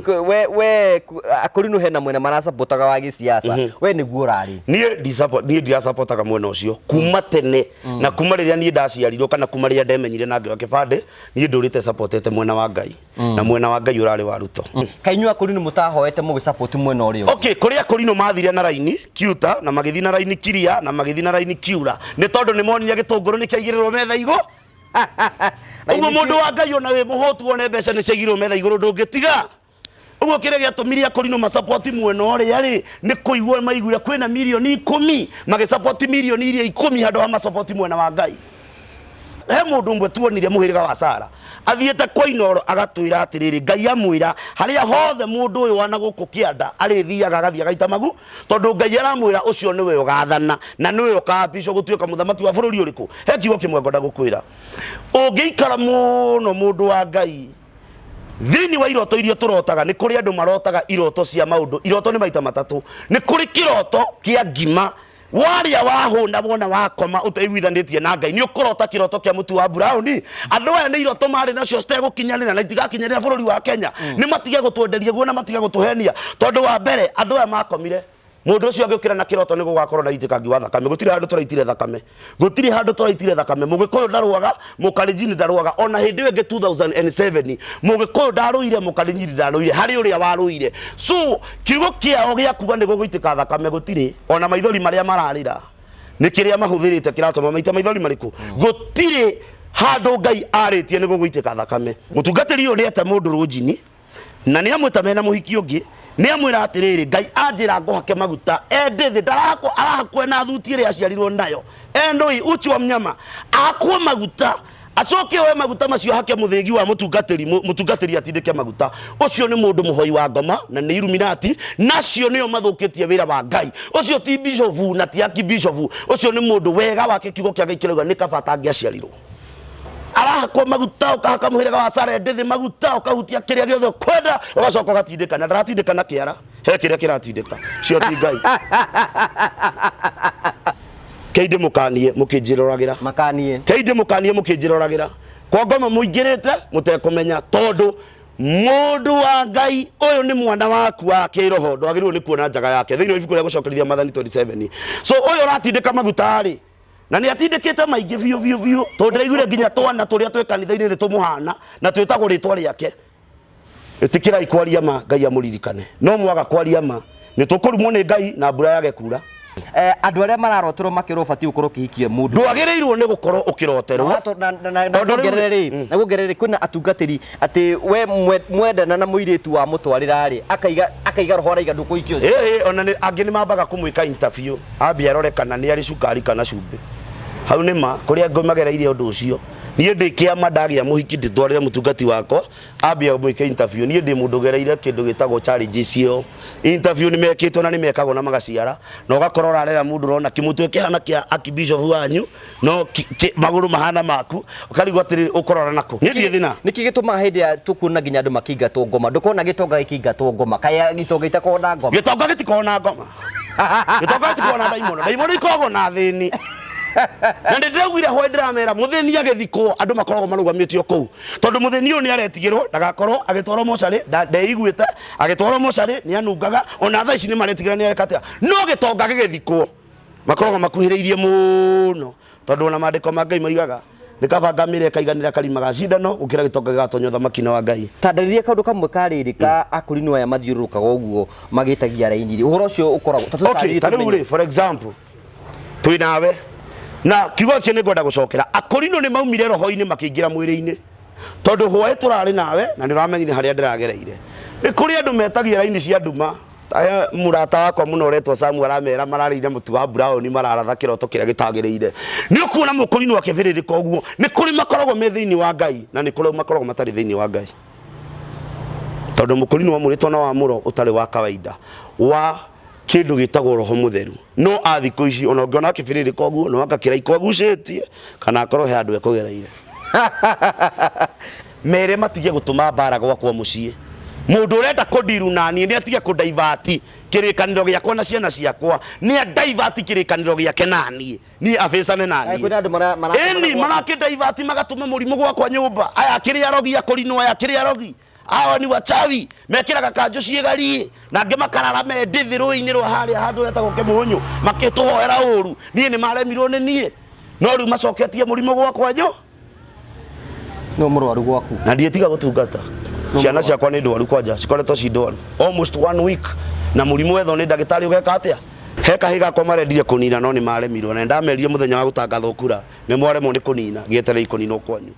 We akorino hena mwena marasapotaga wa gĩsiasa, we nĩguo ũrarĩ? Niĩ niĩ ndirasapotaga mwena ũcio kuma tene, na kuma rĩrĩa niĩ ndaciarirwo kana kuma rĩrĩa ndemenyire na ngĩoya kĩbandĩ, niĩ ndũrĩte sapotete mwena wa Ngai, na mwena wa Ngai ũrarĩ wa Ruto. Kainyuĩ akorino mũtahoete mũgĩsapoti mwena ũrĩa ũngĩ? Okay, kũrĩa Akorino mathire na raini kiuta na magĩthiĩ na raini kiria na magĩthiĩ na raini kiura nĩ tondũ nĩ monire gĩtũngũrũ nĩ kĩaigĩrĩrwo metha igũ ũguo. Mũndũ wa Ngai, ona wĩ mũhũtu, wone mbeca nĩ ciaigirwo metha igũrũ, ndũngĩtiga ũguo. Kĩrĩa gĩatũmire Akorino masapoti mwena ũrĩa rĩ, nĩ kũigua maiguire kwĩna mirioni 10, magĩsapoti mirioni iria 10 handũ ha masapoti mwena wa Ngai. He mũndũ ũmwe tuonire mũhĩrĩga wa Sara athiĩte kwa Inoro, agatwĩra atĩrĩrĩ, Ngai amwĩra harĩa hothe mũndũ ũyũ wana gũkũ kĩanda arĩthiaga, agathiĩ agaita magu, tondũ Ngai aramwĩra ũcio nĩwe ũgathana na nĩwe ũkaapicwo gũtuĩka mũthamaki wa bũrũri ũrĩkũ. He kiugo kĩmwe ngwenda gũkwĩra: ũngĩikara mũno, mũndũ wa Ngai, thĩinĩ wa iroto iria tũrotaga, nĩ kũrĩ andũ marotaga iroto cia maũndũ. Iroto nĩ maita matatũ. Nĩ kũrĩ kĩroto kĩa ngima warĩa wahũna, wona wakoma ũteiguithanĩtie na Ngai, nĩ ũkũrota kĩroto kĩa mũtu wa brown. Andũ aya nĩ iroto marĩ nacio citegũkinyanĩra na itigakinyanĩra bũrũri wa Kenya. Nĩ matige gũtwenderia guo na matige gũtũhenia, tondũ wa mbere, andũ aya makomire, mũndũ ũcio agĩũkĩra na kĩroto nĩ gũgakorwo na itĩkangi wa thakame. Gũtirĩ handũ tũraitire thakame, gũtirĩ handũ tũraitire thakame. Mũgĩkũyũ ndarũaga, Mũkalenjini ndarũaga. Ona hĩndĩ ĩyo ĩngĩ 2007, Mũgĩkũyũ ndarũire, Mũkalenjini ndarũire, harĩ ũrĩa warũire. So kiugo kĩao gĩa kuga nĩ gũgũitĩka thakame gũtirĩ. Ona maithori marĩa mararĩra, nĩ kĩrĩa mahũthĩrĩte kĩratũma maita maithori marĩkũ. Gũtirĩ handũ Ngai arĩtie nĩ gũgũitĩka thakame. Mũtungatĩri ũyũ nĩ ete mũndũ rũnjini na nĩ amwĩta mena mũhiki ũngĩ, nĩ amwĩra atĩrĩrĩ, "Ngai anjĩra ngũhake maguta." Endĩ thĩ ndarahakwo, arahakwo na thuti ĩrĩa aciarirwo nayo endũi uchi wa mnyama. Akwo maguta, acoke oe maguta macio hake mũthĩgi wa mũtungatĩri, mũtungatĩri atindĩke maguta. Ũcio nĩ mũndũ mũhoi wa ngoma na nĩ Illuminati, nacio nĩo mathũkĩtie wĩra wa Ngai. Ũcio ti bishofu na ti akibishofu, ũcio nĩ mũndũ wega wake. Kiugo kĩa Ngai kĩrauga nĩ kaba atangĩaciarirwo. Arahakwo maguta, ũkahaka mũhĩrĩga wa Sara ndĩthĩ maguta, ũkahutia kĩrĩa gĩothe ũkwenda, ũgacoka ũgatindĩka, na ndaratindĩka na kĩara, he kĩrĩa kĩratindĩka cio ti Ngai. Kei ndĩmũkanie mũkĩnjĩroragĩra. Makanie. Kei ndĩmũkanie mũkĩnjĩroragĩra, kwa ngoma mũingĩrĩte mũtekũmenya, tondũ mũndũ wa Ngai ũyũ nĩ mwana waku wa kĩroho, ndwagĩrĩirwo nĩ kuona njaga yake thĩinĩ wa ibuku rĩa Gũcokerithia Maathani 27. So ũyũ ũratindĩka maguta rĩ, na nĩ atindĩkĩte maingĩ biũ biũ biũ, tondũ ndĩraiguire nginya twana tũrĩa twĩ kanitha-inĩ nĩ tũmũhana na twĩtagwo rĩtwa rĩake. Ĩtĩkĩrai kwaria ma, Ngai amũririkane. No mwaga kwaria ma, nĩ tũkũrumwo nĩ Ngai na mbura yage kura. Andũ arĩa mararoterwo makĩrwo ũbatiĩ gũkorwo ũkĩhikia mũndũ. Ndwagĩrĩirwo nĩ gũkorwo ũkĩroterwo. Na Tondũ rĩu- kuongerere rĩ, na kuongerere rĩ, kwĩna atungatĩri atĩ we mwendana na mũirĩtu wa mũtwarĩra rĩ, akaiga roho araiga ndũkũhikia ũcio. Ĩĩ, ona angĩ nĩ mambaga kũmwĩka interview, ambia arore kana nĩ arĩ cukari kana cumbĩ. Hau nĩ ma kũrĩa angĩ magereire ũndũ ũcio. Niĩ ndĩ kĩama, ndagĩa mũhiki ndĩtwarĩre mũtungati wakwa ambia mwĩke interview. Niĩ ndĩ mũndũ ũgereire kĩndũ gĩtagwo challenges ĩyo. Interview nĩ mekĩtwo na nĩ mekagwo na magaciara, na ũgakora ũrarera mũndũ ũrona kĩmũtwe kĩhana kĩa archbishop wanyu, no magũrũ mahana maku, ũkarigwo atĩrĩrĩ, ũkũrora nakũ? Niĩ ndirĩ thĩna. Nĩkĩ gĩtũmaga hĩndĩ ya tũkuona nginya andũ makĩingatwo ngoma, ndũkona gĩtonga gĩkĩingatwo ngoma? Kaĩ gĩtonga itakoragwo na ngoma? Gĩtonga gĩtikoragwo na ngoma, gĩtonga gĩtikoragwo na ndaimono, ndaimono ikoragwo na thĩni. Na nĩ ndĩraugire hwaĩ, ndĩramera mũthĩni agĩthikwo andũ makoragwo marũgamĩtio kũu, tondũ mũthĩni ũyũ nĩ aretigĩrwo ndagakorwo agĩtwarwo mocarĩ, ndeiguĩte agĩtwarwo mocarĩ nĩ anungaga. Ona thaa ici nĩ maretigĩra nĩ areka atĩa. No gĩtonga gĩgĩthikwo makoragwo makuhĩrĩirie mũno, tondũ ona maandĩko ma Ngai moigaga nĩ kaba ngamĩra ĩkaiganĩra karima ga cindano gũkĩra gĩtonga gĩgatonya ũthamaki-inĩ wa Ngai. Tandarĩria kaũndũ kamwe ka rĩrĩ ka akũrinũ aya mathiũrũrũkaga ũguo magĩtagia raini rĩ, ũhoro ũcio ũkoragwo ta Okay, tũtarĩrie ta rĩu tũmenye. rĩ, for example, twĩ nawe na kiugo gĩkĩ nĩ ngwenda gũcokera. Akũrinũ nĩ maumire roho-inĩ makĩingĩra mwĩrĩ-inĩ, tondũ hwaĩ tũrarĩ nawe na nĩ ũramenyire harĩa ndĩragereire. Nĩ kũrĩ andũ metagia raini cia nduma. Ta mũrata wakwa mũno ũretwo Samu aramera mararĩire mũtu wa brown, mararatha kĩroto kĩrĩa gĩtagĩrĩire. Nĩ ũkuona mũkũrinũ akĩbĩrĩrĩka ũguo. Nĩ kũrĩ makoragwo me thĩinĩ wa Ngai na nĩ kũrĩ makoragwo matarĩ thĩinĩ wa Ngai, tondũ mũkũrinũ wamũrĩtwo na wamũro ũtarĩ wa kawaida wa kĩndũ gĩtagwo roho mũtheru. No a thikũ ici, ona ũngĩona akĩbĩrĩrĩka ũguo, no anga kĩraiko agucĩtie kana akorwo he handũ ekũgereire. Mere matige gũtũma mbara gwakwa mũciĩ. Mũndũ ũrenda kũndiru naniĩ nĩ atige kũndaivati kĩrĩkanĩro gĩakwa na ciana ciakwa, nĩ andaivati kĩrĩkanĩro gĩake naniĩ, niĩ abĩcane naniĩ. Kwĩna andũ ĩni marakĩndaivati magatũma mũrimũ gwakwa nyũmba. Aya akĩrĩ arogi, akũrinwo aya akĩrĩ arogi. Awa ni wachawi, mekĩraga kanjũ ciĩgariĩ na angĩ makarara me ndĩthĩ rũĩ-inĩ rwa harĩa handũ hetagwo Kĩmũnyũ makĩtũhoera ũru. Niĩ nĩ maremirwo nĩ niĩ, no rĩu macoketie mũrimũ gwakwa nyo. No mũrwaru gwaku. Na ndiĩtiga gũtungata. Ciana ciakwa nĩ ndwaru, kwanja cikoretwo ci ndwaru almost one week, na mũrimũ wethwo nĩ ndagĩtarĩ ũgeka atĩa? He kahĩ gakwa marendire kũnina, no nĩ maremirwo, na ndamerire mũthenya wa gũtangathwo kura, nĩ mwaremwo nĩ kũnina, gĩeterei kũninwo kwanyu.